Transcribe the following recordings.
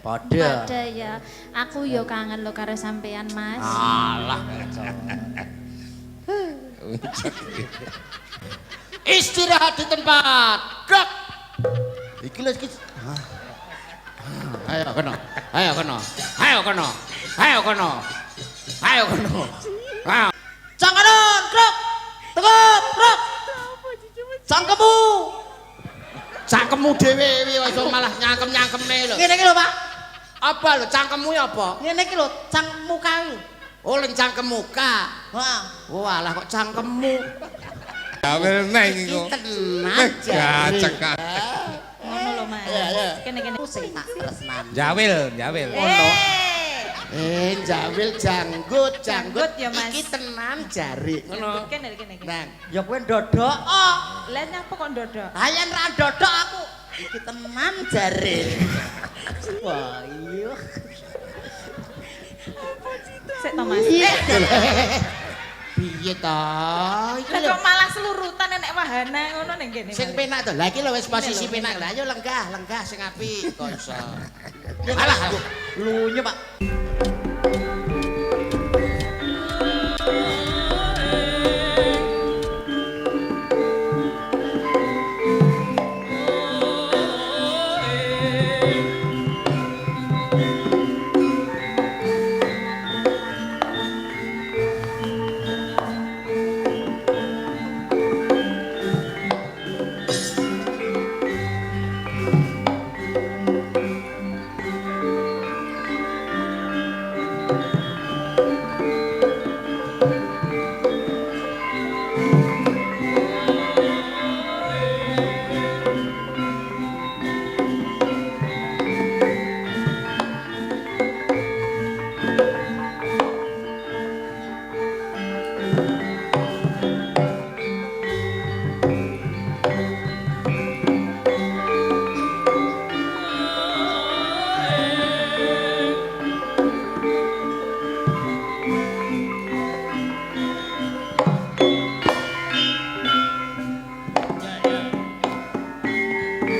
Padha. Padha ya. Aku yo kangen lho karo sampean, Mas. Alah. Istirahat di tempat. Gerak. Iki lho iki. Ayo kono. Ayo kono. Ayo kono. Ayo kono. Ayo kono. Ayo. Cangkanon, krok. Tegap, krok. Cangkemmu. Cangkemmu dhewe iki aja malah nyangkem-nyangkemne lho. Ngene iki lho, Pak. Apa lho cangkemmu ya apa? Ngene iki lho, cangkemmu kae. Oh, leng cangkem muka. Heeh. Oh, alah kok cangkemmu. Jawil neng Iki iku. tenan jare. Gacek. Ngono lho, Mas. Iya, iya. Kene kene. Sing tak tresnani. Jawil, jawil. Eh, jawil janggut, janggut Janggut ya, Mas. Iki tenan jare. Ngono. Kene kene kene. Nang, Ya kowe ndodok. Oh. Lah nyapa kok ndodok? Ha yen ra ndodok aku. Iki tenan jare. Wah, iya. Sik to, Mas. Piye to? Iki Lah lho kok malah selurutan enek wahana ngono ning kene. sing penak to. Lah iki lho wis posisi penak. Lah ayo lenggah, lenggah sing apik kok iso. Alah, alah. Lunye, Pak.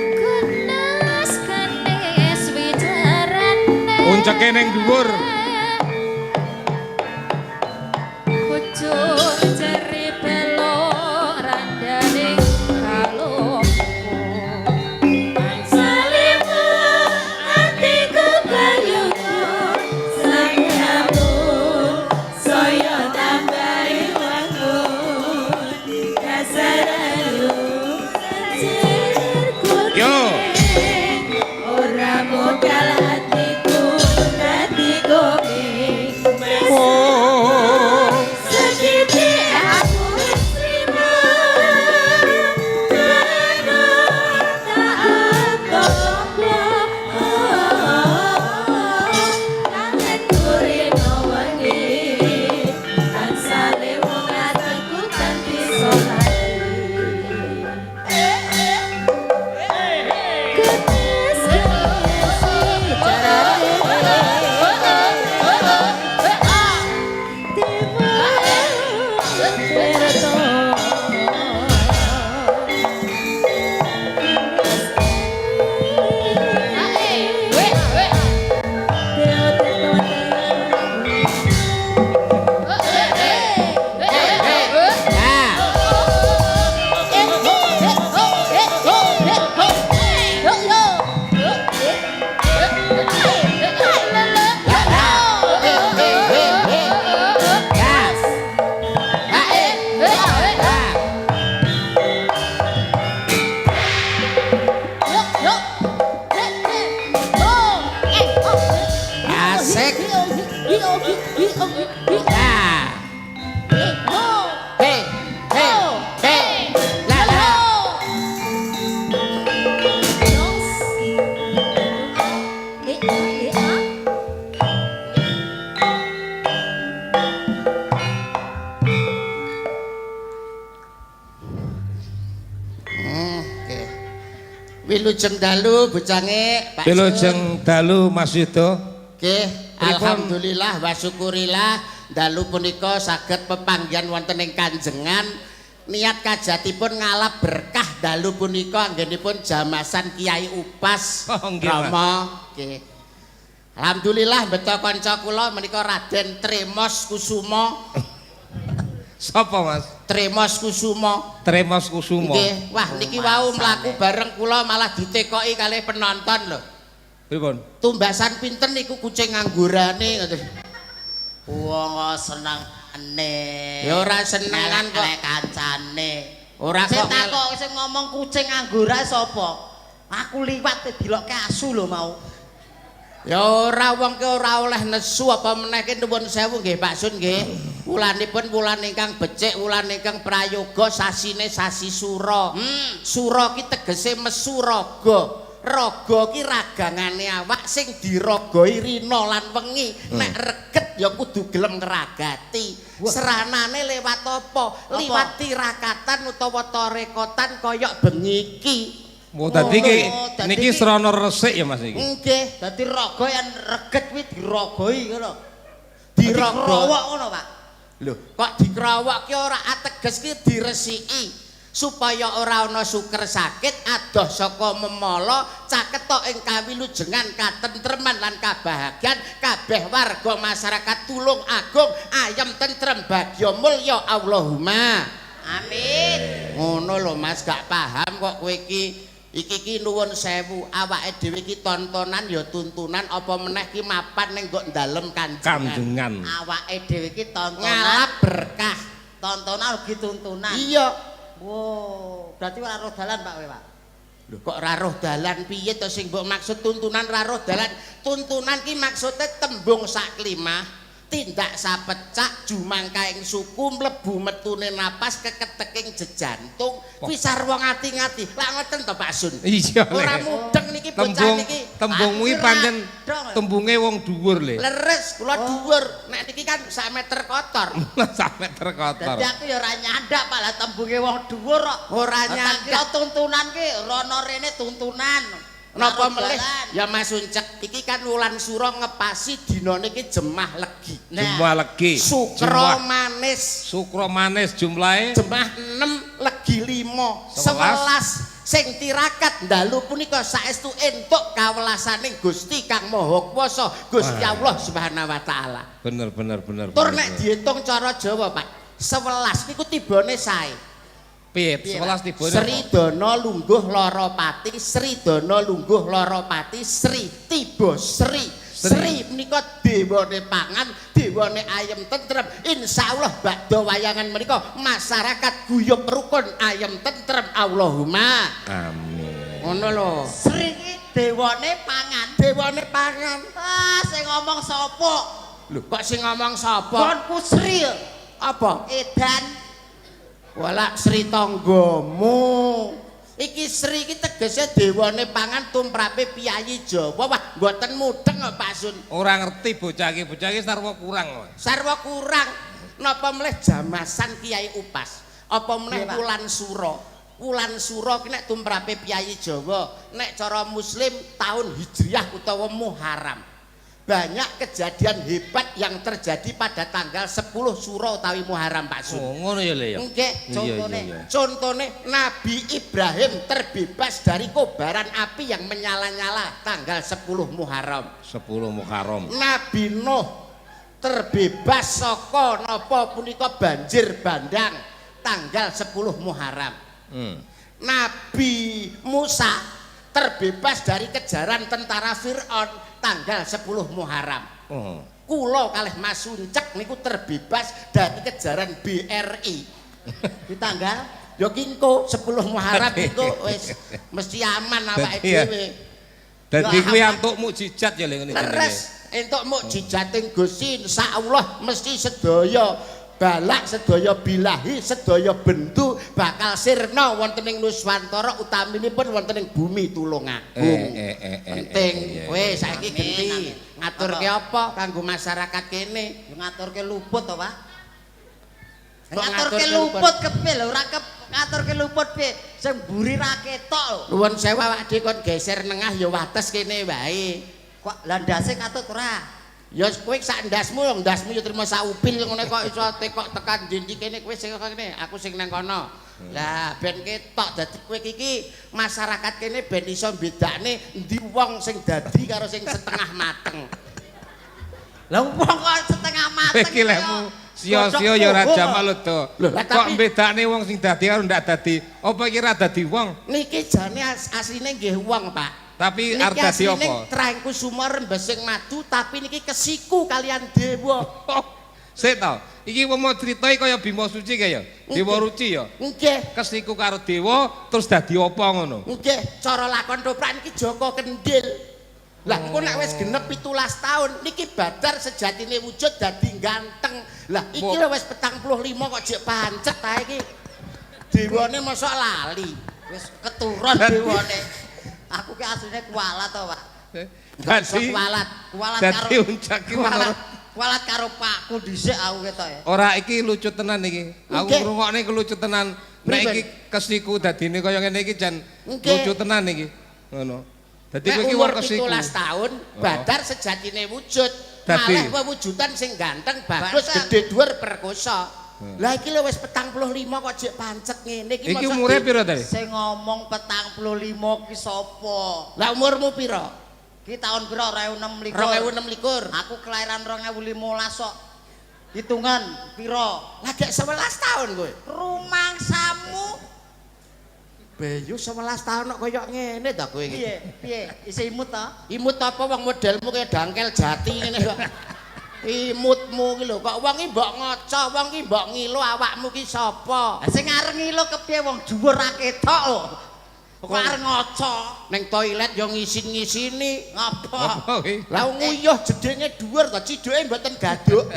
Kenes kenes wijarane. Unceke ning dhuwur. Kucung jeri belok randane kalungku. Salima atiku kayuku sangamu saya tambahi wangun dasar ayu Yo. Ora modal hatiku dadi kowe. Oh. Sedikit aku wis trima karena tak tombo kangenku rino wengi tansah wong atiku tanpi salati. Kenes kenes Nah. Asik. Nah. He, he, he. La la. Oke. Wilujeng dalu bocange Pak. Wilujeng dalu Mas Yudo. Nggih, Pripun? alhamdulillah wa syukurillah dalu punika saged pepanggihan wonten ing Kanjengan. Niat kajatipun ngalap berkah dalu punika anggenipun jamasan Kiai Upas. Oh, nggih, Mas. Rama. Nggih. Alhamdulillah beto kanca kula menika Raden Tremos Kusumo. Sapa, Mas? Tremos Kusumo. Tremos Kusumo. Nggih, wah niki wau mlaku bareng kula malah ditekoki kalih penonton lho. Pripun? Tumbasan pinten niku kucing anggurane ngoten. Wong kok senengane. Ya ora senengan kok. Ngelek kancane. Ora Sing kok takok sing ngomong kucing anggora sapa? Aku liwat dilokke asu lho mau. Ya ora, wong ki ora oleh nesu, apa meneh ki nuwun sewu nggih Pak Sun nggih. Wulanipun wulan ingkang becik, wulan ingkang prayoga, sasine sasi Sura. Sura ki tegese mesu raga. Raga ki ragangane awak sing diragoi rina lan wengi. Nek reget ya kudu gelem ngragati. Seranane lewat apa? Liwat tirakatan utawa tarekotan kaya bengi iki. Oh, dadi iki Oh, dadi niki srana resik ya, Mas, iki. Nggih. Dadi raga yen reget kuwi diragoi ngono. Diraga. Dikrowok ngono, Pak. Lho, kok dikrowok ki ora, ateges ki diresiki supaya ora ana suker sakit, adoh saka memala, caketa ing kawilujengan, katentreman lan kabahagian kabeh warga masyarakat Tulung Agung, ayem tentrem bagya mulya Allahumma. Amin. Ngono lho Mas, gak paham kok kowe iki. Iki ki nuwun sewu, awake dhewe iki tontonan ya tuntunan, apa meneh ki mapan ning nggon dalem kanjengan. Kanjengan. Awake dhewe iki tontonan, Ngalap berkah. Tontonan ugi tuntunan. Iya. Wow, berarti ora roh dalan, Pak, kowe, Pak. Lho, kok ra roh dalan piye to sing mbok maksud tuntunan ra roh dalan? Tuntunan ki maksude tembung sak klimah, tindak sapecak, jumangkaing suku, mlebu metune napas, keketeking jejantung, kuwi sarwa ngati-ngati. Lah ngoten to, Pak Sun? Iya. Ora Le. mudeng niki bocah Tembung niki. tembungmu iki Aku pancen dong. tembunge wong dhuwur, Le. Leres, kula dhuwur. Nek niki kan sak meter kotor. Sak meter kotor. Dadi aku ya ora nyandak, Pak, lah tembunge wong dhuwur kok. Ora Lah, tak nyandak. kira tuntunan ki rono rene tuntunan. Napa Karo melih dalan. Ya Mas Uncek, iki kan wulan Sura ngepasi dinane iki Jemah Legi. Nah, Jumlah legi. Sukra Jumlah manis. Sukra manis jumlahe Jemah 6 legi 5 11. 11 sing tirakat dalu punika saestu entuk kawelasaning Gusti Kang Maha Kuwasa, Gusti Allah Subhanahu wa taala. Bener bener bener. Tur bener, nek bener. diitung cara Jawa, Pak, 11 niku tibane sae. Piye? 11 tibane. Sri Dana lungguh lara pati, Sri Dana lungguh lara pati, Sri tiba Sri. Sri menika dewane pangan, dewane ayem tentrem. Insyaallah bakda wayangan menika masyarakat guyub rukun ayem tentrem Allahumma. Amin. Ngono lho. Sri iki dewane pangan. Dewane pangan. Ah, sing ngomong sapa? Lho, kok sing ngomong sapa? Konku Sri. Apa? Edan. Wala Sri tanggamu. Iki Sri iki tegese dewane pangan tumrape piyayi Jawa. Wah, mboten mudeng kok, Pak Sun. Ora ngerti bocah iki, bocah iki sarwa kurang. Mas. Sarwa kurang. Napa melih jamasan Kiai Upas? Apa meneh Piye, Pak? wulan Sura? Wulan Sura ki nek tumrape piyayi Jawa, nek cara Muslim tahun Hijriah utawa Muharram. Banyak kejadian hebat yang terjadi pada tanggal 10 Sura utawi Muharram, Pak Sun. Oh, ngono ya, Le ya. Nggih. Iya, Contone. iya, iya. Contohnya Nabi Ibrahim terbebas dari kobaran api yang menyala-nyala tanggal 10 Muharram. 10 Muharram. Nabi Nuh terbebas saka napa punika banjir bandang tanggal 10 Muharram. Nabi Musa terbebas dari kejaran tentara Fir'aun tanggal 10 Muharram. Oh. Kula kalih Mas Uncek niku terbebas dari kejaran BRI. Di tanggal Ya kingko 10 Muharram iku wis mesti aman awake Dadi ya. dhewe. Dadi Ya, kuwi aman. antuk mukjizat ya, Le, ngene jenenge. Leres entuk mukjizating Gusti, insyaallah mesti sedaya balak, sedaya bilahi, sedaya bentu bakal sirna wonten ing Nuswantara, utaminipun wonten ing bumi Tulungagung. Penting. Wis saiki Amin, genti amin. Ngaturke apa kanggo masyarakat kene? Ya ngaturke luput to, Pak. Kok Ngaturke ngaturke luput kepiye lho, ora ke ngaturke luput piye? Sing mburi ra ketok lho. Nuwun sewu, awake dhewe kon geser nengah ya wates kene wae. Kok lah ndase katut ora? Ya kowe sak ndasmu, lho ndasmu ya trimo sak upil ngono kok iso tekok tekan ndi kene, kowe sing kene, aku sing nang kono. Lah ben ketok, dadi kowe iki masyarakat kene ben iso bedakne endi wong sing dadi karo sing setengah mateng. Lah wong kok setengah mateng. Iki lehmu sia-sia ya ora jamak lho to. Lho, lah Kok tapi- bedane wong sing dadi karo ndak dadi? Apa iki ora dadi wong? Niki jane asline nggih wong, Pak. Tapi Niki arep dadi asline apa? Trahing Kusuma rembesing madu tapi niki kesiku kalian dewa. Oh, sik to. Iki wong mau crita iki kaya Bima Suci kaya. Dewa Ruci ya. Nggih. Kesiku karo dewa terus dadi apa ngono? Nggih, cara lakon toprak niki Joko Kendil. Lah engko nek wis genep 17 tahun niki Badar sejatine wujud dadi ganteng. Lah iki lho wis 45 kok jek pancet ae iki. Dewane mosok lali. Wis keturun dewane. Aku ki asline kualat to, Pak. Iso Dadi kualat. Kualat karo dadi uncak ki kualat, menurut- kualat karo pakku dhisik aku ketok ya. Ora iki lucu tenan iki. Aku Nggih. ngrungokne iki lucu tenan. Nek Pripun? iki kesiku dadine kaya ngene iki jan Nggih. lucu tenan iki. Ngono. Dadi Nek kowe iki umur wong kesiku. 17 tahun, Badar sejatine wujud. Dadi. Malah wewujudan sing ganteng, bagus, Ganteng. gede dhuwur, perkosa. Lah iki lho wis 45 kok jek pancet ngene iki. Iki mosok umure piro tadi? Sing ngomong 45 ki sapa? Lah umurmu piro? Ki tahun piro? 2026. 2026. Aku kelahiran 2015 kok. Hitungan piro? Lah gek 11 tahun kowe. Rumangsamu Bayu 11 tahun kok koyo ngene ta kowe iki. piye? Piye? Isih imut to? Imut apa wong modelmu kaya dangkel jati ngene kok. Imutmu ki lho kok wong ki mbok ngaca, wong ki mbok ngilo awakmu ki sapa? Lah sing arep ngilo kepiye wong dhuwur ra ketok lho. Kok arep ngaca? Ning toilet yo ngisin-ngisini. Ngapa? Apa kuwi? Lah nguyuh jedinge dhuwur to, ciduke mboten gaduk.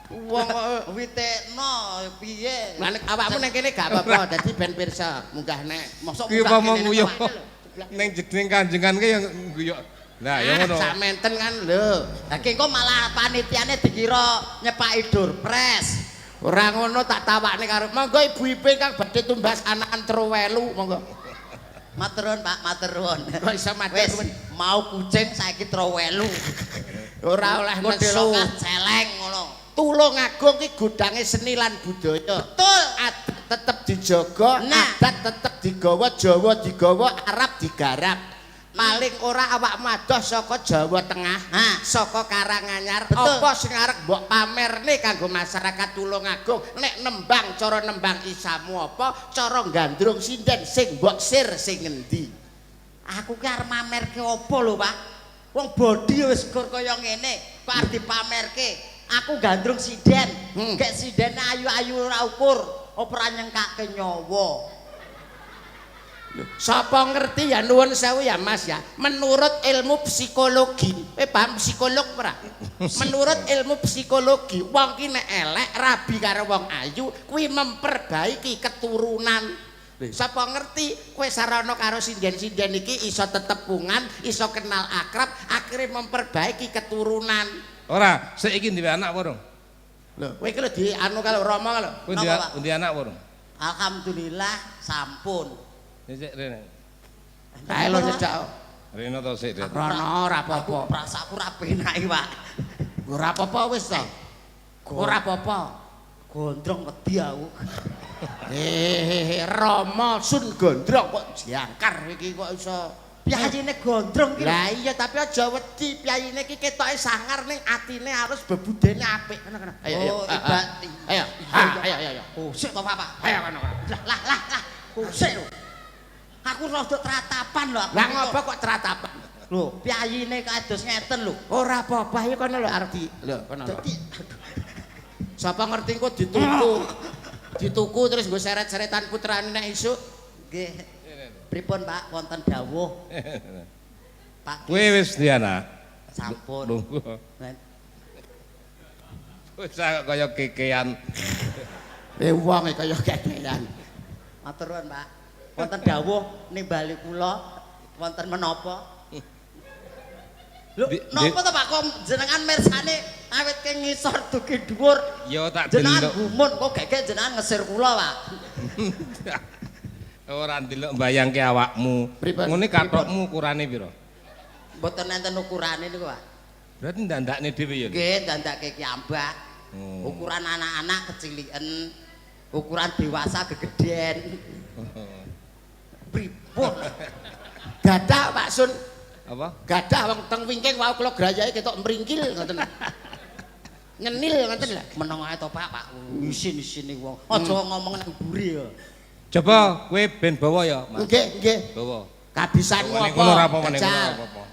Wong kok Witekno piye? Lah nek awakmu ning kene gak apa-apa, dadi ben pirsa munggah nek. Mosok Kuwi munggah apa mau kene nguyuh? nek awake lho. Ning jeding kanjengan ki yang nguyuh. Lah ya ngono. Sak menten kan lho. Lah ki engko malah panitiane dikira nyepaki doorpress. Ora ngono tak tawakne karo monggo ibu-ibu ingkang badhe tumbas anakan trowelu monggo. Matur nuwun Pak, matur nuwun. Kok iso matur Wis nuwun? mau kucing saiki trowelu. Ora oleh Model nesu. lokal celeng ngono. Tulungagung ki gudange seni lan budaya. Betul. Adat tetep dijaga, Nah. adat tetep digawa, Jawa digawa, Arab digarap. Paling ora awakmu adoh saka Jawa Tengah, Ha. saka Karanganyar, Betul. apa sing arep mbok pamerne kanggo masyarakat Tulungagung nek nembang cara nembang isamu apa, cara gandrung sinden sing mbok sir sing ngendi? Aku ki arep mamerke apa lho, Pak? Wong body wis gor kaya ngene, kok arep dipamerke. Aku gandrung sinden. Gek sinden ayu-ayu ora ukur, apa ora nyengkake nyawa. Sapa ngerti ya nuwun sewu ya Mas ya. Menurut ilmu psikologi, paham psikolog ora? Menurut ilmu psikologi, wong ki nek elek rabi karo wong ayu kuwi memperbaiki keturunan. Sapa ngerti kowe sarana karo sinden-sinden iki iso tetepungan, iso kenal akrab, akhirnya memperbaiki keturunan. Ora, sik iki duwe anak apa urung? Lho, kowe iki lho di anu kalau Rama lho. Kowe Napa, Pak? duwe anak apa urung? Alhamdulillah sampun. Sik rene. Kae lho nyedak. Rene to sik rene. Rono ora apa-apa. Prasaku ora penak iki, Pak. Ora apa-apa wis to. Ora apa-apa. Gondrong wedi aku. Rama Sun Gondrong kok jangkar iki kok iso. Piyayine gondrong ki lho. Lah iya tapi aja wedi piyayine iki ketoke sangar ning atine harus bebudene apik. Kono kono. Ayo ayo. Oh, Ah, iba- ah. Ayo. Ah, ayo ayo ayo. Kosik to, Pak, Pak. Ayo kono kono. Lah lah lah lah. Kosik lho. Aku rada tratapan lho aku. Lah ngopo kok tratapan? Lho, piyayine kados ngeten lho. Ora apa-apa ayo kono lho arep di. Lho kono lho. Dadi Sapa ngerti engko dituku. Dituku terus nggo seret-seretan putrane nek isuk. nggih. Pripun, Pak? Wonten dawuh. Pak Kowe wis duwe anak. sampun. Lho. Bocah kok kaya kekean. Wong e kaya kekean. Matur nuwun, Pak. Wonten dawuh nimbali kula wonten menapa? Lho, napa to Pak kok jenengan mirsane awit ke ngisor dugi dhuwur? Ya tak Jenengan delok. gumun kok gegek jenengan ngesir kula, Pak. Ora ndelok mbayangke awakmu. Pripun? Ngene katokmu ukurane pira? Mboten enten ukurane niku, Pak. Berarti ndandakne dhewe ya. Nggih, dandake kiambak. Ukuran anak-anak keciliken, ukuran dewasa gegeden. Pripun? Dadak Pak Sun. Apa? Gadah wong teng wingking wau kula grayake ketok mringkil ngoten. Nyenil ngoten lho. Meneng ae to, Pak, Pak. Isin-isine wong. Aja ngomong nang mburi ya. Coba kowe ben bawa ya, Mas. Nggih, nggih. Bawa. Kabisanmu Ning apa? kono ora apa-apa, ning kono Jajal. ora apa-apa.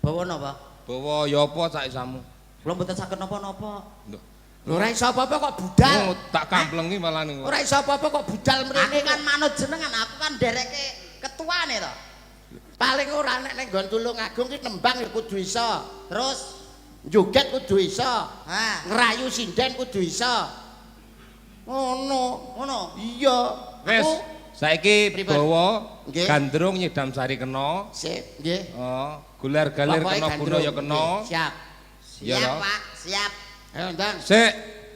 Bawa napa? Bawa ya apa sak isamu. Kula mboten saged napa-napa. Lho. Lho ora iso apa-apa kok budal. Oh, tak kamplengi malah ning. Ora iso apa-apa kok budal Aku mrene. kan manut jenengan, aku kan ndereke ketuane to. Paling ora nek ning nggon Tulungagung ki nembang ya kudu iso. Terus Joget kudu iso. ha, Ngrayu sinden kudu iso. Ngono. ngono. Iya. Wis, Aku saiki Pripun? bawa Nggih. gandrung nyidam sari kena. sip, nggih. Oh, gular-galir Pokoke kena guna ya gandrung. kena. Nggih, siap. Iya Siap, toh? Pak, siap. Ayo ndang. Sik,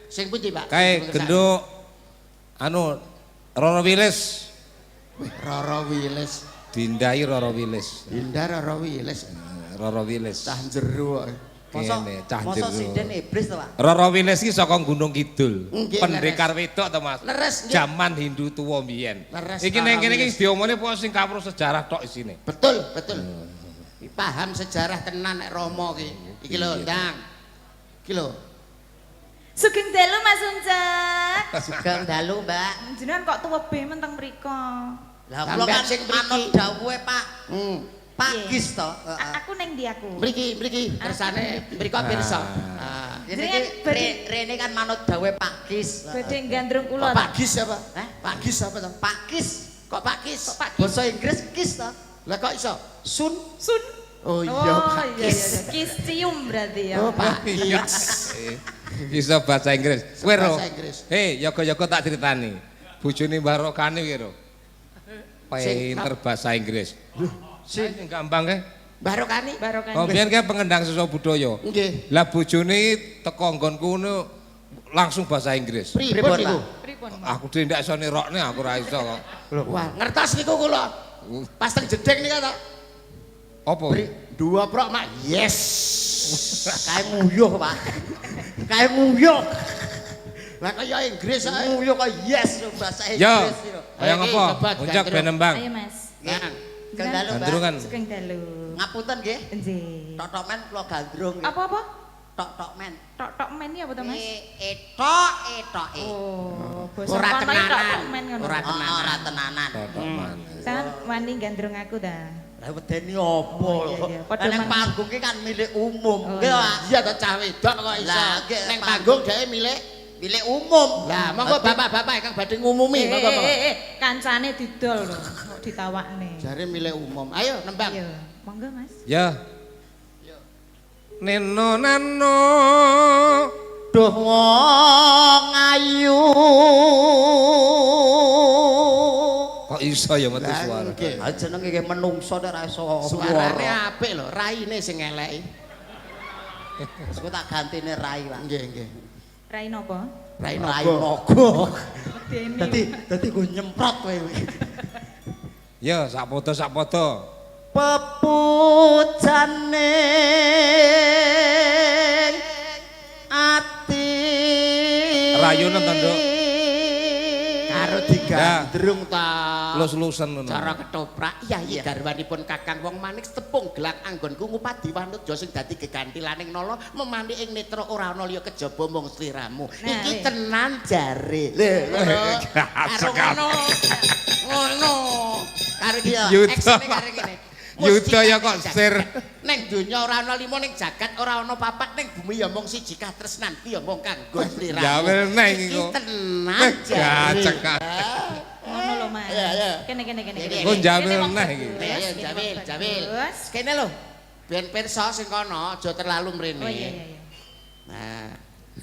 Sing pundi, Pak? kae Sing genduk anu Roro Wilis, Wih, Roro Wilis. dindai Roro Wilis. Indah Roro Wilis. Roro Wilis. Cah jero kok. Mosok Kene, cah mosok jero. sinden iblis to, Pak? Roro Wilis iki saka Gunung Kidul. Nggih, Pendekar wedok to, Mas. Leres, nggih. Jaman Hindu tuwa mbiyen. Leres, Iki ning Roro kene iki Wilis. diomone pokoke sing kawruh sejarah tok isine. Betul, betul. Iki paham sejarah tenan nek Rama ki. Iki lho, Ndang. Iki lho. Sugeng dalu Mas Uncek. Sugeng dalu, Mbak. Jenengan kok tuwebe menteng mriko. Lah kula Sampeyan kan sing mriki. manut dawuhe Pak. Hmm. Pak Piye? Gis to. Heeh. Aku ning ndi aku? Mriki, mriki kersane mriko pirsa. Ah. Ini Jenengan iki rene kan manut dawuhe Pak Gis. Badhe gandrung kula. Kok Pak Gis apa? Hah? Pak Gis apa to? Pak Gis. Kok Pak Gis? Kok Pak Gis? Basa Inggris Gis to. Lah kok iso? Sun. Sun. Oh iya, Pak iya, Gis. iya. Kis cium berarti ya. Oh, Pak Gis. Iso bahasa Inggris. Kowe ro. Bahasa Inggris. Hei, yoga-yoga tak critani. Bojone Mbah Rokane kuwi ro. Sing- Pinter bahasa Inggris. Sing gampang ke. Mbah Rokani? Barokah. Oh, biyen kae pengendang siswa budaya. Nggih. Lah bojone teko nggonku ngono langsung bahasa Inggris. Pripun Pripun, niku? Pripun? Aku dhewe ndak iso nirokne, aku ora iso kok. Wah, ngertos niku kula. Pas teng jeding nika to. Apa? Dua prok mak. Yes. Kae nguyuh, Pak. Kae nguyuh. Lah kaya Inggris ae. Nguyuh kok yes bahasa Ya. Inggris lho. Kaya Ayo, ngapa? coba Uncek gandrung. ben nembang. Ayo Mas. Nang. Sugeng dalu, Mbak. Gandrungan. Sugeng dalu. Ngapunten nggih. Nggih. Tok-tok men kula gandrung nggih. Apa-apa? Tok-tok men. Tok-tok men iki apa to Mas? Etok etoke. Oh, basa Ora kono iki tenanan. tok-tok men ngono. Ora Oh, tenanan. ora tenanan. Totok man. Sampeyan wani gandrung aku ta? Lah wedeni apa Oh, lho? iya, iya. Padha Lah nang mang- panggung ki kan milik umum. Oh, Nggih, iya. Pak. Iya to cah wedok kok iso. Lah, nggih, Neng panggung dhek milik. Milik umum. Lah, monggo bapak-bapak ingkang badhe ngumumi, Eh, monggo eh, monggo. eh, eh, kancane didol lho, kok ditawakne. Jare milik umum. Ayo nembang. Iya, monggo Mas. Ya. Neno nano. Duh wong ayu. Kok iso ya metu Lah, suara. nggih. Ah jenenge nggih menungso nek ora iso Suarane apik lho, raine sing eleki. Wis kok tak gantine rai, Pak. Nggih, nggih. Rai napa? Rai Rai naga. naga. Medeni. Dadi dadi nggo nyemprot kowe. Ya, sak podo sak podo. Pepujane ati. Rayunen to, Nduk? Karo digandrung ta. Lus-lusen ngono. Cara ketoprak, iya iya garwanipun Kakang wong manik tepung gelang anggonku ngupadi wanudya sing dadi gegantilaning nala memani ing netra ora ana liya kejaba mung sliramu. Nah, Iki weh. tenan jare. Lho, ngono. Karo ngono. Ngono. Karo iki Yuda. eksene karo ngene. Yuda ya kok Mustika sir. Neng donya ora ana lima ning jagat ora ana papat ning bumi ya mung siji katresnan ki ya mung kanggo sliramu. Ya wis neng Iki iku. tenan Eh, jare. gacek. Ngono lho Mas. Iya, iya. Kene kene kene. Kene, Kok jawil Kene wong neh iki. bagus, Ayo kene jawil, wong jawil. bagus. Kene lho. Ben pirsa sing kono aja terlalu mrene. Oh iya iya iya.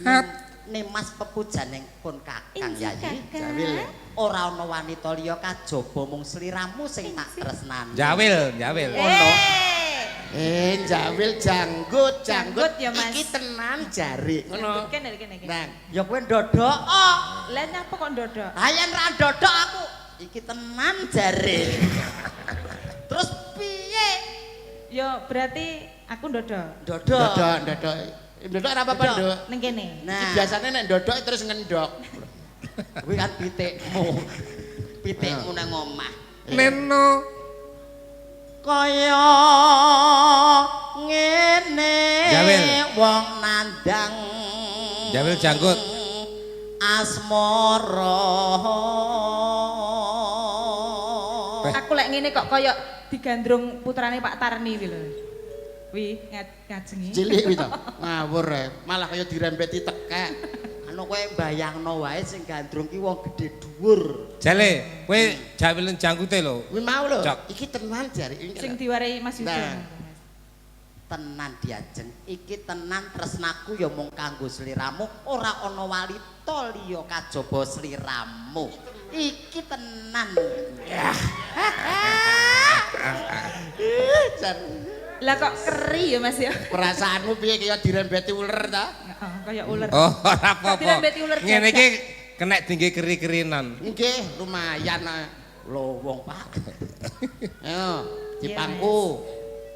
Nah, Nimas pepujaning pun Kakang Injih, Yayi. Kakang. jawil. Ora ana wanita liya kajaba mung sliramu sing tak tresnani. Jawil, jawil. Eh. Eh, jawil janggut, janggut Janggut ya, Mas. Iki tenan jare. Ngono. Kene kene kene. Nang, Ya kowe ndodok. Oh. Lah nyapa kok ndodok? Ha yen ra ndodok aku iki tenan jare. Terus piye? Ya berarti aku ndodok. Ndodok. ndodok, ndodok. Ndodok ora apa-apa, Ndodok. Nduk. Ning kene. Iki Nah, biasane nek ndodok terus ngendok. kuwi kan pitikmu. Pitikmu nang omah. Neno. Kaya ngene Jawil. wong nandang Jawil janggut. Asmara. Aku lek ngene kok kaya digandrung putrane Pak Tarni kuwi lho. Wi ngajengi. Cilik kuwi to. Ngawur e. Malah kaya dirembeti tekek. Anu kowe mbayangno wae sing gandrung ki wong gedhe dhuwur. Jale, kowe jawilen janggute lho. Kuwi mau lho. Cok. Iki tenan jare. Sing diwarai Mas Yuda. Nah. Tenan diajeng. Iki tenan tresnaku ya mung kanggo sliramu, ora ana walita liya kajaba sliramu. Iki tenan. Jan. Lah kok keri ya Mas ya? Perasaanmu piye kaya dirembeti uler ta? Heeh, kaya uler. Oh, ora apa-apa. Dirembeti uler Ngene gajah. iki kenek dingge keri-kerinan. Nggih, lumayan. Ah. Lho wong Pak. Ayo, dipangku.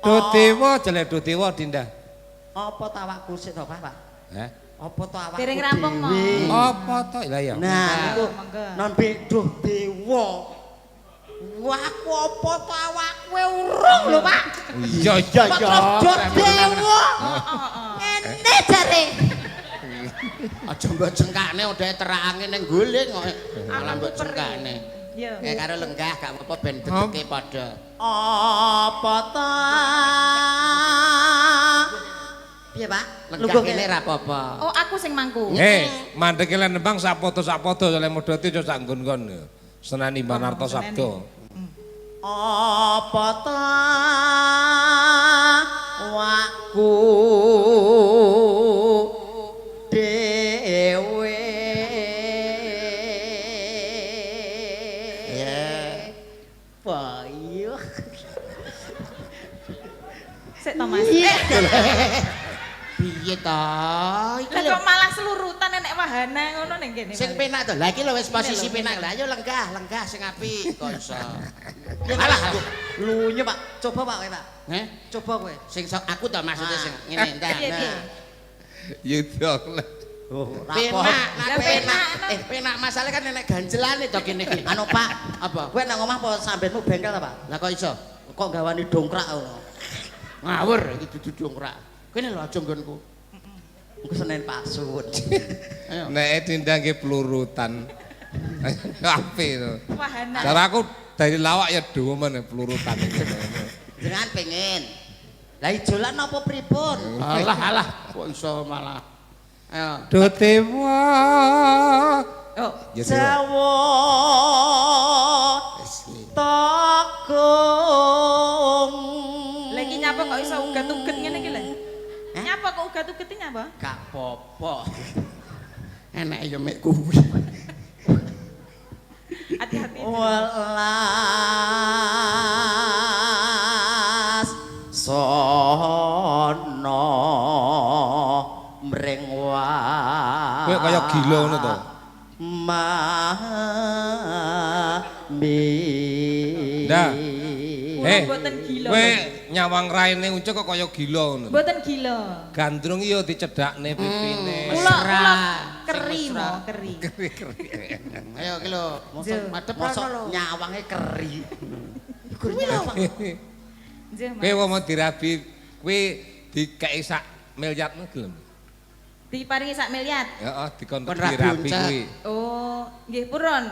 Duh dewa, jale duh dewa Dinda. Apa tawakku sik to, Pak? Hah? Apa to awakku? Dereng rampung, Mo. dhewe? Apa to? Lah ya. Nah, niku Monggo. nembe duh dewa. Wah, aku apa to awakku urung lho, Pak. Iya, iya. Kok terus duh dewa. Ngene jare. Aja mbok jengkakne udah terak angin ning guling kok. Malah mbok jengkakne. Iya. Kayak karo lenggah gak apa-apa ben dedeke padha. Apa ta? Piye, Pak? Lenggah kene ra apa-apa. Oh, aku sing mangku. Eh, mandeke lan nembang sak padha oleh medhoti aja sak nggon-nggon. Senani Banarta Sabda. Apa ta wakku dhewe? Ya. Payu. Sik to, Mas. Iya. Piye ta? Iki Lah lho. kok malah selurutan enek wahana ngono ning kene. Sing penak to. Lah iki lho wis posisi penak. Lah ayo lenggah, lenggah sing apik kok iso. Alah, lunye, Pak. Coba Pak kowe, Pak. Heh? Coba kowe. Sing sok aku to maksudnya sing ngene ndak. Piye, piye? Nah. Yuda. Oh, Penak, Lah, penak. penak. Eh, penak masalah kan enek ganjelane to kene iki. Anu Pak, Apa? kowe nang omah apa sambenmu bengkel ta, Pak? Lah kok iso? Kok gawani dongkrak ngono? Ngawur iki dudu dongkrak. Kene lho aja nggonku. Engko Senin Pak Sun. Ayo. Nek Dinda nggih plurutan. Apik to. Wahana. Cara aku dari lawak ya demen plurutan iki. Jenengan pengen. Lah ijolan apa pripun? Alah alah kok iso malah. Ayo. Duh dewa. Oh, Ya dewa. Jawa Tokong. lha iki nyapa kok iso ugat-uget ngene iki lho? Nyapa kok ugat-uget iki nyapa? Gak popo. Enek ya mek kuwi. Hati-hati. Welas sono mring wa. Kowe kaya gila ngono to. Mami. Ndah. Kula Eh, mboten gila. Kowe nyawang raine uncuk kok kaya gila ngono. Mboten gila. Gandrung iya dicedhakne pipine. Kula Mesra. kula Sing keri mesra. mo, keri. Keri-keri. Ayo iki lho. Mosok Madep mosok rono lho. nyawange keri. Kuwi lho. Nggih, Mas. Kowe wong mau dirabi kowe dikeki sak miliar ngono gelem. Diparingi sak miliar. Heeh, dikon Kon rabi dirabi uncek. kuwi. Oh, nggih purun.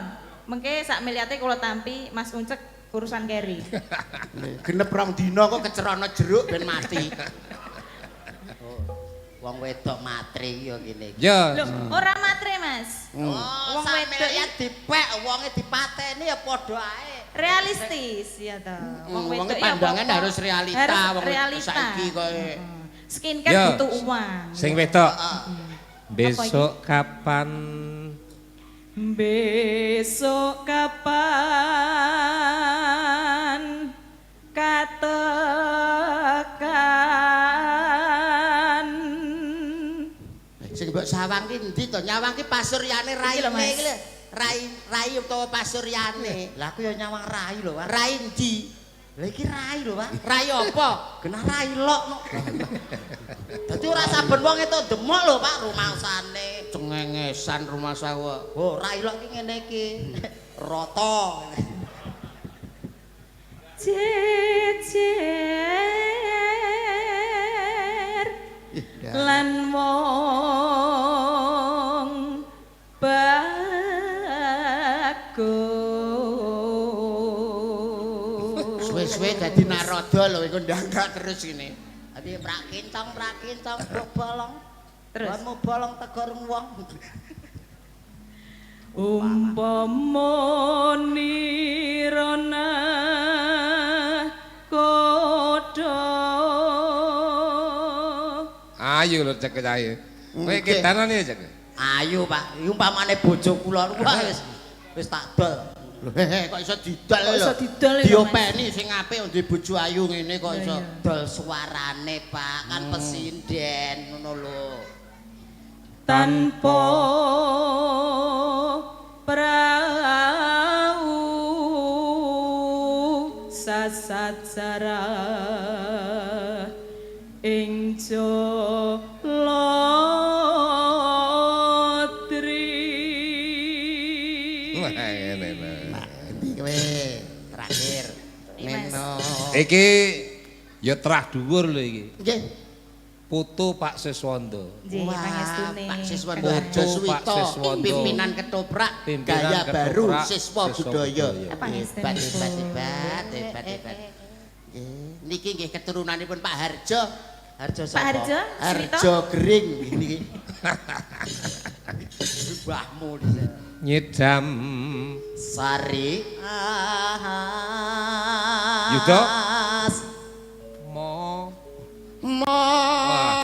Mengke sak miliate kula tampi Mas Uncek urusan keri. Genep rong dina kok kecerono jeruk ben mati. Wong wedok matre iki ya ngene iki. Ya. Lho, ora matre, Mas. Oh, Wong sak wedok miliar dipek wonge dipateni ya padha ae. Realistis ya toh. Wong wedok ya pandangan apa-apa. harus realita, Harus wong realita. saiki kowe. Skincare Ya. butuh uang. Sing wedok. Heeh. Besok kapan? Besok kapan katekan. Sing mbok sawang ki endi to? Nyawang ki pasuryane Iki lho, raine Mas. iki lho. Rai rai utawa pasuryane. Lah aku ya nyawang rai lho, Pak. Rai endi? Lah iki rai lho, Pak. Rai apa? Genah rai lok no. Dadi ora saben wong itu demok lho, Pak, rumangsane. Cengengesan rumah sawa. Oh, rai lok iki ngene iki. Rata. Jejer lan wong bagus. Suwe-suwe dadi naroda lho iku ndangak terus ini. Dadi prak kintong brok bolong. Terus. Gonmu bolong tegor wong. Umpama nirana kodha. Ayo lho cek ayo. Kowe kedanan ya cek. Ayo Pak, iki umpamane bojo kula wah wis wis tak dol. Lho kok iso didol Kok lho. iso didol lho, Mas? Diopeni sing apik ndek bojo ayu ngene kok iso. Dol suarane Pak, kan pesinden ngono lho. Tanpa prau sasat sarah ing Jolodri. Wah, ngene lho. Endi kowe? Terakhir. Neno. Iki ya terah dhuwur lho iki. Nggih. Putu Pak Siswanda. Nggih, pangestune. Pak Siswanda Putu Harjo Pak Suwito, Siswanda. pimpinan ketoprak Pimpinan gaya ketoprak, baru siswa siswa budaya. budaya. Hebat hebat hebat hebat hebat. Nggih, niki nggih keturunanipun Pak Harjo. Harjo Pak sapa? Harjo, Suwito. Harjo Gering niki. Mbahmu dhisik. Nyidam Sari Yuda. as. Mo Mara.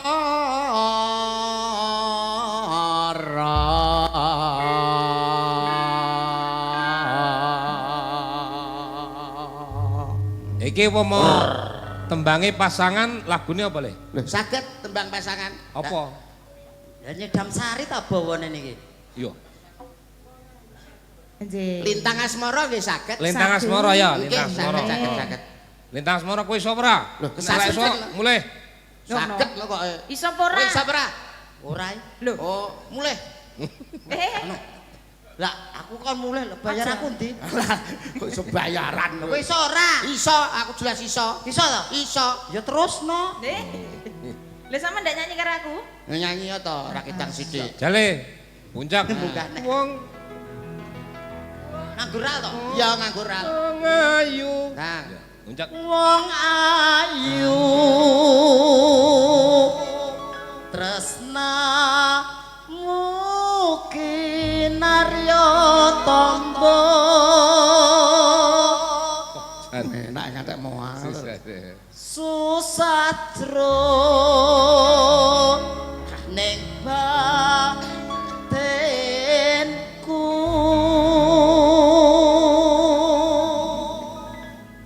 Iki umpama tembange pasangan lagune apa le? Lho, saged tembang pasangan. Apa? Lah nyedam sari ta bawane niki? Iya. Nggih. Lintang Asmara nggih saged. Lintang Asmara ya, Nggih, Lintang Asmara. saged saged saged. Lintang Asmara kowe iso ora? Lho, Nek ora iso saged. mulih. Saged lho kok. Iso apa ora? Kowe iso ora? Ora. Lho. Oh, mulih. Eh, Lah aku kon mulih lho bayar aku ndi? Lah, kok iso bayaran Kowe iso ora? Iso, aku jelas iso. Iso to? Iso. Ya terusno. Nggih. Lha sampean ndak nyanyi karo aku? Nyanyi ya to, ra ketang sithik. Jale, puncak. Bukan. Wong Nganggur ral to? Ya nganggo ral. ayu. Nah, Puncak. Wong ayu tresnamu kinarya tangga. enak ngantek moal. Susatro ning batinku.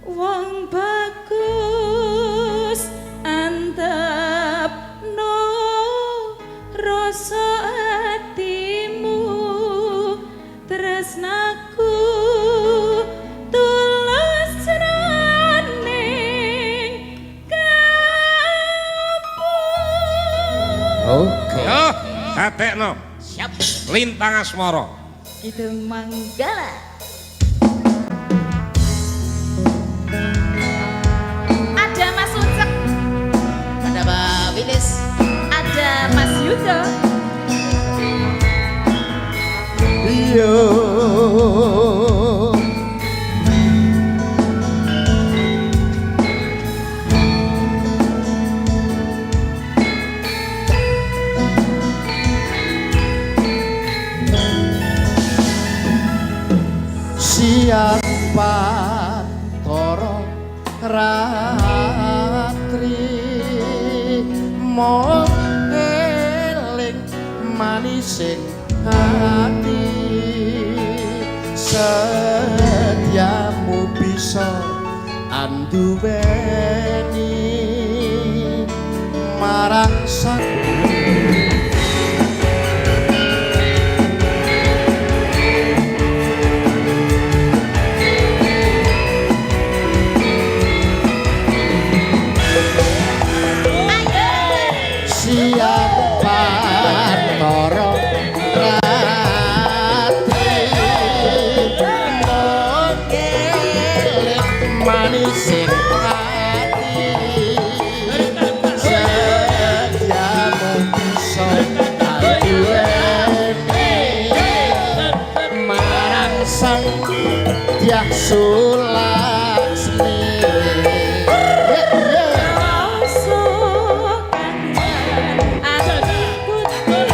Wong bagus antepno rasa atimu tresnaku tulus jroning kalbu. Oke. Yo, dadekno. Siap. Lintang Asmara. Kidung Manggala. Ada Mas Ucek, Ada Mbak Wilis. ada Mas Yudo. Iya. Siang Bathara Ratri mong eling manising hati setiamu bisa anduweni marang sang. Siang Bathara Ratri mong eling manis Sulaksmi. Rasa kangen ati putih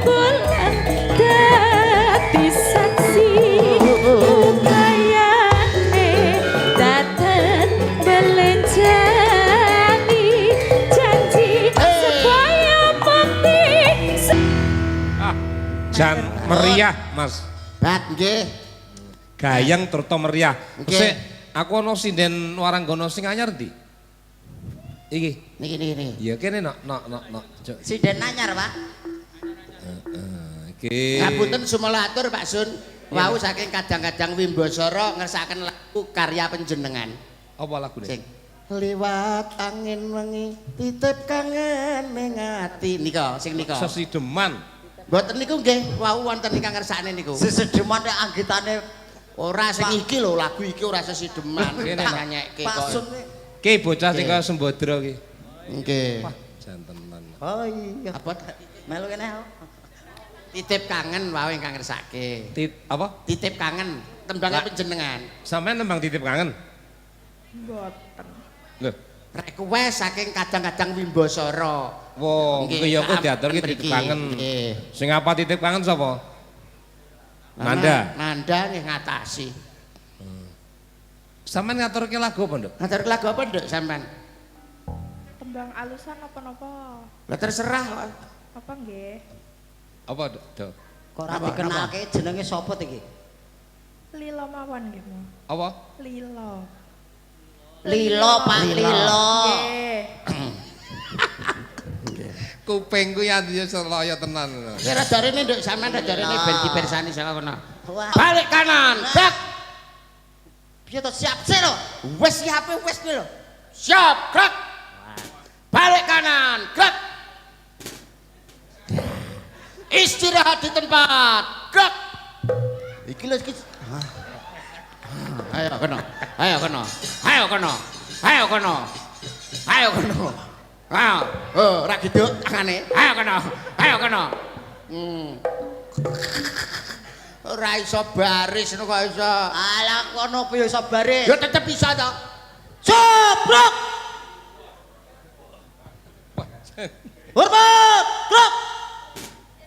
bulan dadi saksi kayane daten belenjani janji supaya mati. Ah, jan meriah, Mas. Bat nggih. Gayeng terutama meriah. Nggih. Sik, aku ana sinden waranggana sing anyar ndi? Iki. Niki niki niki. Ya kene nok nok nok nok. Cuk. Sinden anyar, Pak. Iki. Ngapunten sumelatur Pak Sun. Wau saking kadang-kadang Wimbasara ngersakaken lagu karya panjenengan. Apa lagune? Sing liwat angin wengi titip kangen ning ati nika sing nika. Sesideman. Mboten niku nggih wau wonten ingkang ngersakne niku. Sesideman nek anggitane Ora sing iki lho, lagu iki ora sesideman. Kene, Tak Pak. nyanyekke Pak kok. Sun kuwi. Ki bocah sing kaya Sembadra ki. Nggih. Wah, jan tenan. Oh iya. Apa Melu kene aku. titip kangen wau ingkang ngersake. Tit apa? Titip kangen tembangnya Lah. panjenengan. Sampeyan nembang titip kangen? Mboten. Lho, Request saking kadang-kadang Wimbasara. wo, Nggih, kuwi ya kok diaturke mriki. titip kangen. Nggih. Sing apa titip kangen sapa? Nanda. Nanda nggih ngatasi. Sampeyan ngaturke lagu apa, Nduk? Ngatur lagu apa, Nduk, sampean? Tembang alusan apa-napa? Lah terserah kok. Apa nggih? Apa, Nduk? Nduk? Kok ora Apa, dikenalke jenenge sapa iki? Lilo mawon nggih, Mu. Apa? Lilo. Lilo, Pak, Lilo. Lilo. Nggih. Kupingku ya ya selaya tenan. Ya rada rene, Nduk, sampean rada rene ben dipersani saka kono. Wah. Balik kanan, bak. Piye to siap sih lho? Wis siape wis kuwi lho. Siap, gerak. Balik kanan, gerak. Istirahat di tempat, gerak. Iki lho iki. Ayo kono. Ayo kono. Ayo kono. Ayo kono. Ayo kono. Ayo. Oh, ora gitu tangane. Ayo kono. Ayo kono. Ora iso baris ngono kok iso. Alah kono piye iso bare? Ya tetep bisa to. Sobrok. Hormat, gerak.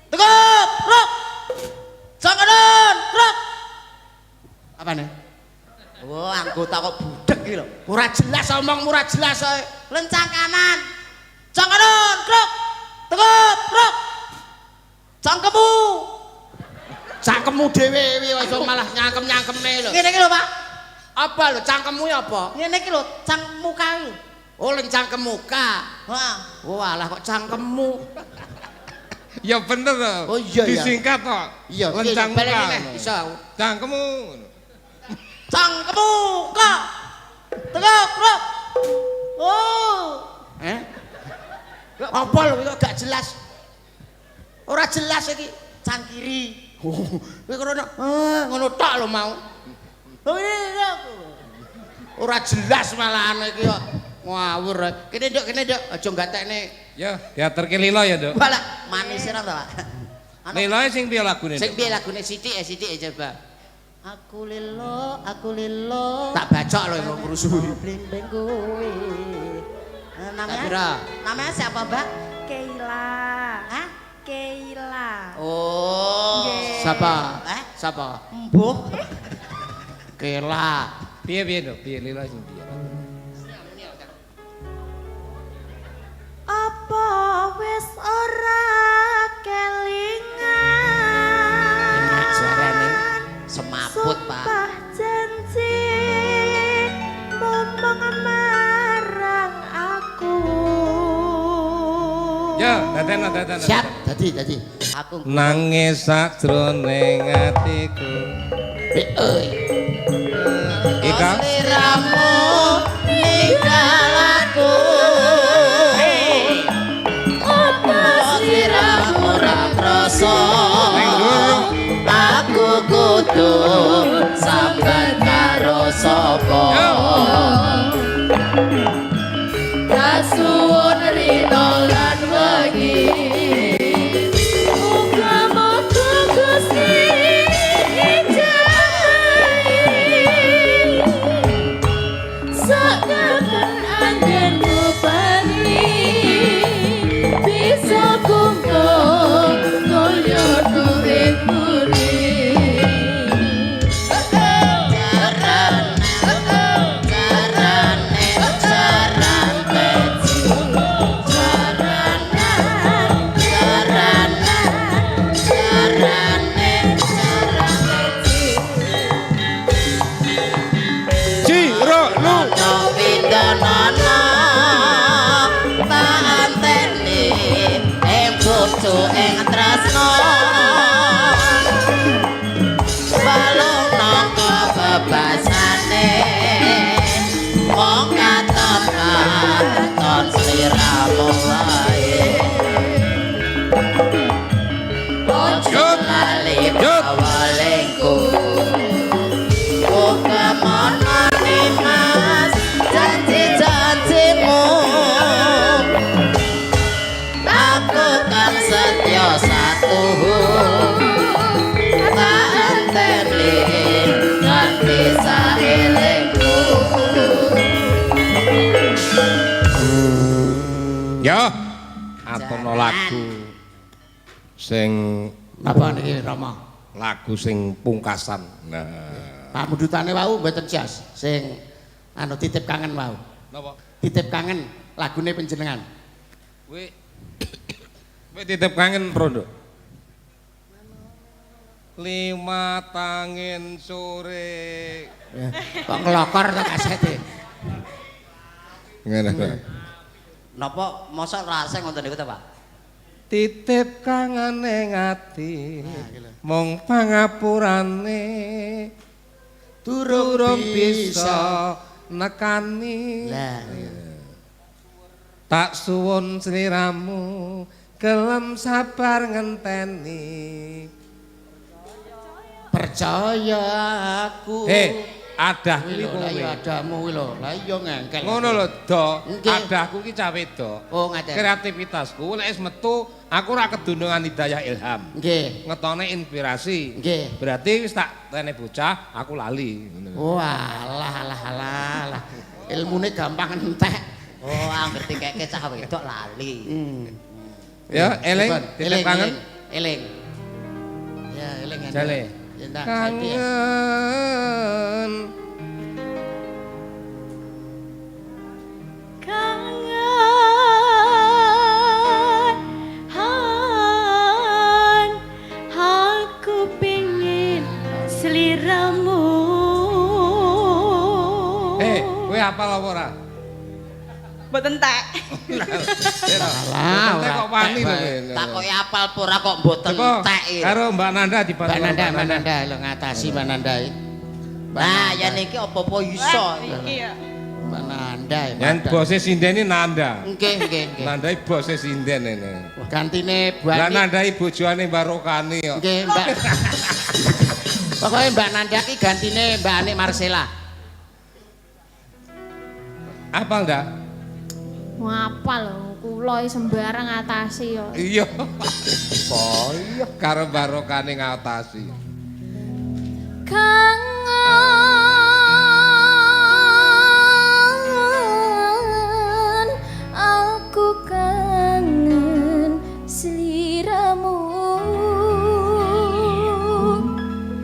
Tegap, gerak. Janganan, gerak. Apane? Wah, anggota kok budek iki lho. Ora jelas omong, ora jelas ae. Lencang kanan. Janganan, gerak. Tegap, gerak. Cangkemmu. Cangkemmu dhewe kuwi iso malah nyangkem-nyangkemne lho. Ngene iki lho, Pak. Apa lho cangkemmu ya apa? Ngene iki lho, cangkemmu kae. Oh, lencang ke muka. Heeh. Oh, alah kok cangkemmu. Ya bener to. Oh, iya, iya. Disingkat to. Iya, lencang balik muka. meneh, iso aku. Cangkemmu. Cangkemmu ka. Tegap, gerak. Oh. Eh? Apa lho kok gak jelas? Ora jelas iki. Cangkiri. Kowe krono, ngono tok lho mau. Oh, iya. Ora jelas malahan iki kok. Ngawur. Kene Nduk, kene Nduk, aja gatekne. Ya, diaturke Lilo ya, Nduk. Walah, manis ora to, Pak? Anu, Liloe sing piye lagune? Sing Nduk? piye lagune sithik ya sithik ya coba. Aku lilo, aku lilo. Tak bacok lho kok ngrusuhi. Blimbing kowe. Namanya? Pira? Namanya siapa, Mbak? Keila. Hah? Keila. Oh. Nggih. Sapa? Eh? Sapa? Embuh. Kela. Piye piye, Nduk? Piye Lilo sing piye? Apa wis ora kelingan? Enak suarane. Semaput, Pak. Sumpah janji mumung marang aku. Ya, daden daden. Siap, dadi dadi. Aku Nangis sakjroning atiku. Oi. Ika sliramu ninggal aku. Apa Sliramu ora krasa. ning dhuwur. Aku kudu sambat karo sapa. Kasuwun rino lan wengi. Muga-muga Gusti Katon sliramu wae. Ojo lali pawalengku. Kemana nih Mas janji-janjimu? Aku kan setia satu, tak enteni nganti saelengku. Ya, atono lagu sing Napa niki Rama? Lagu sing pungkasan. Nah, Pamundhutane wau mboten sios sing anu titip kangen wau. Napa? Titip kangen lagune panjenengan. Kowe kowe titip kangen rondo. Lima tangin sore. Kok nglokor to kasete. Ngene. Napa mosok rasa ngoten niku ta, Pak? Titip kangene ati mung pangapurane durung bisa nekani. Lah, tak suwun sliramu gelem sabar ngenteni. Percaya aku. Adah Kuwi kuwi lho, lah kowe. iya adamu kuwi lho. Lah iya ngengkel. Ngono lho, Do. Nggih. Adahku ki cah wedok. Oh, ngaten. Kreativitasku nek wis metu aku ora kedunungan hidayah ilham. Nggih. Ngetone inspirasi. Nggih. Berarti wis tak tene bocah, aku lali ngono lho. Oh, alah alah alah alah. Ilmune gampang entek. Oh, angger dikeke cah wedok lali. Ya, eling, Pripun? titip kangen. Eling. Ya, eling. Jale. Ya, ndak, saiki ya. Kangen. Kangen han, aku pingin seliramu. Kowe hafal apa ora? Mboten tek. Alah, Ora ora kok wani lho tek, kowe. Takoki apal apa ora kok mboten Coba entek iki. karo Mbak Nanda dibantu. Mbak Nanda, Mbak Nanda lho ngatasi Mbak Nanda iki. Mbak Nah, Nanda. ya niki apa-apa iso. Wah, iki ya. Mbak Nanda. ya, Mbak Yang Nanda. bose sinden ini Nanda. Nggih, nggih, nggih. Nanda iki bose sinden ini. Gantine Bu Lah Ani. Nanda iki bojone Barokani kok. Nggih, Mbak. Pokoknya Mbak Nanda ki gantine Mbak Anik Marcella. Apal ndak? Ngapa lho, kula iki sembarang ngatasi yo. Iya. Oh iya karo Barokani ngatasi. Kangen, aku kangen seliramu.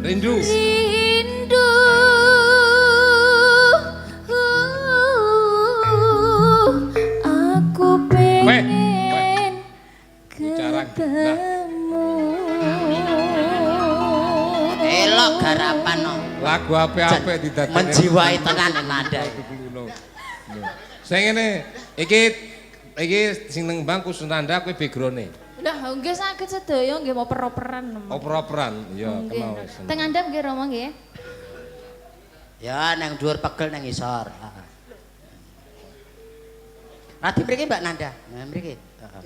Rindu. Rindu, aku pengen Bicara. ketemu. Elok garapan no. Lagu apik-apik didadekne. Menjiwai tenan Nanda. Sing ngene, iki iki sing nang bang Kusunanda kuwi background-e. Lah nggih saged sedaya nggih mau per-operan. Oper-operan, iya Nggih. kena wis. Teng andhap nggih Rama nggih. Ya nang dhuwur pegel nang ngisor. Heeh. Radi mriki Mbak Nanda. Nah mriki. Heeh.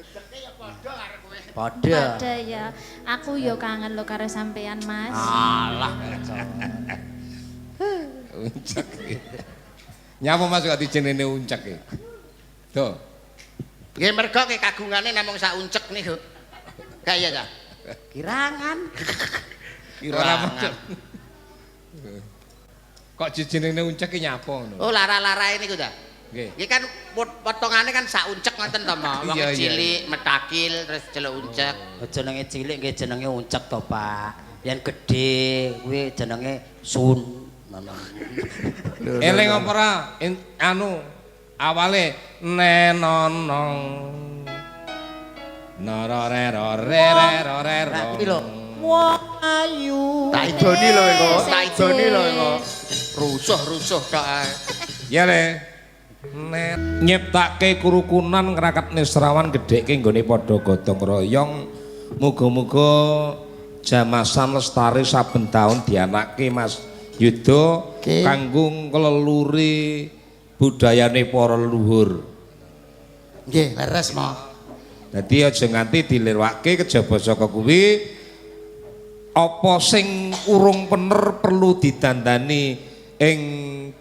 Padha. Padha ya. Aku yo kangen lho karo sampean, Mas. Alah. Uncek. Nyapa Mas kok dijenenge uncek iki? Tuh. Nggih mergo ke kagungane namung sak uncek niku. Kaya ta? Kirangan. Ora maksud. Kok dijenenge uncek iki nyapa ngono? Oh, lara-larae niku ta? Nggih. Nggih kan potongane kan sak uncek ngoten to, Ma. Wong Iya, iya, cilik metakil terus celuk uncek. Jenenge cilik nggih jenenge uncek to, Pak. Yen gedhe kuwi jenenge sun. Ngono. Eling apa ora? Anu awale nenonong. Nororero rerero rero. Lah kuwi lho. Wong ayu. Tak idoni lho engko, tak idoni lho engko. Rusuh-rusuh tok ae. Ya le. Net nyiptake kerukunan ngrakat Nisrawan gedhekke nggone padha gotong royong. Muga-muga jamasan lestari saben taun dianake Mas Yuda Oke. kanggo ngleluri budayane para leluhur. Nggih, leres mo. Dadi aja nganti dilirwake kejaba saka kuwi apa sing urung pener perlu didandani ing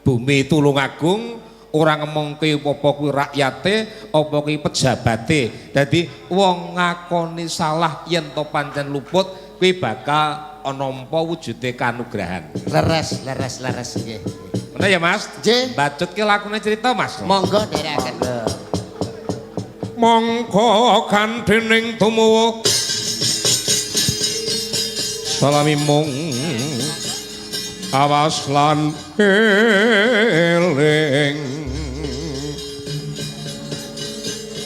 bumi Tulungagung, ora ngemongke apa kuwi rakyate, apa kuwi pejabate. Dadi wong ngakoni salah yen to pancen luput kuwi bakal nampa wujude kanugrahan. Leres, leres, leres nggih. Ngono ya, Mas? Nggih. Bacutke lakune cerita, Mas. Monggo nderekaken. Mongko kandhening tumuwuh salami mung awas lan eling,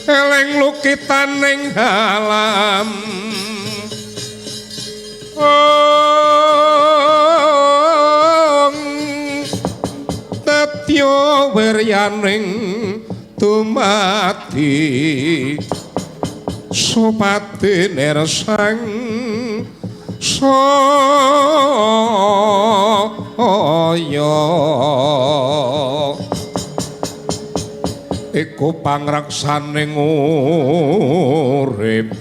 eling lukitaning alam. Ong Tetyo wiryaning dumadi supati nirsang saya iku pangreksaning urip.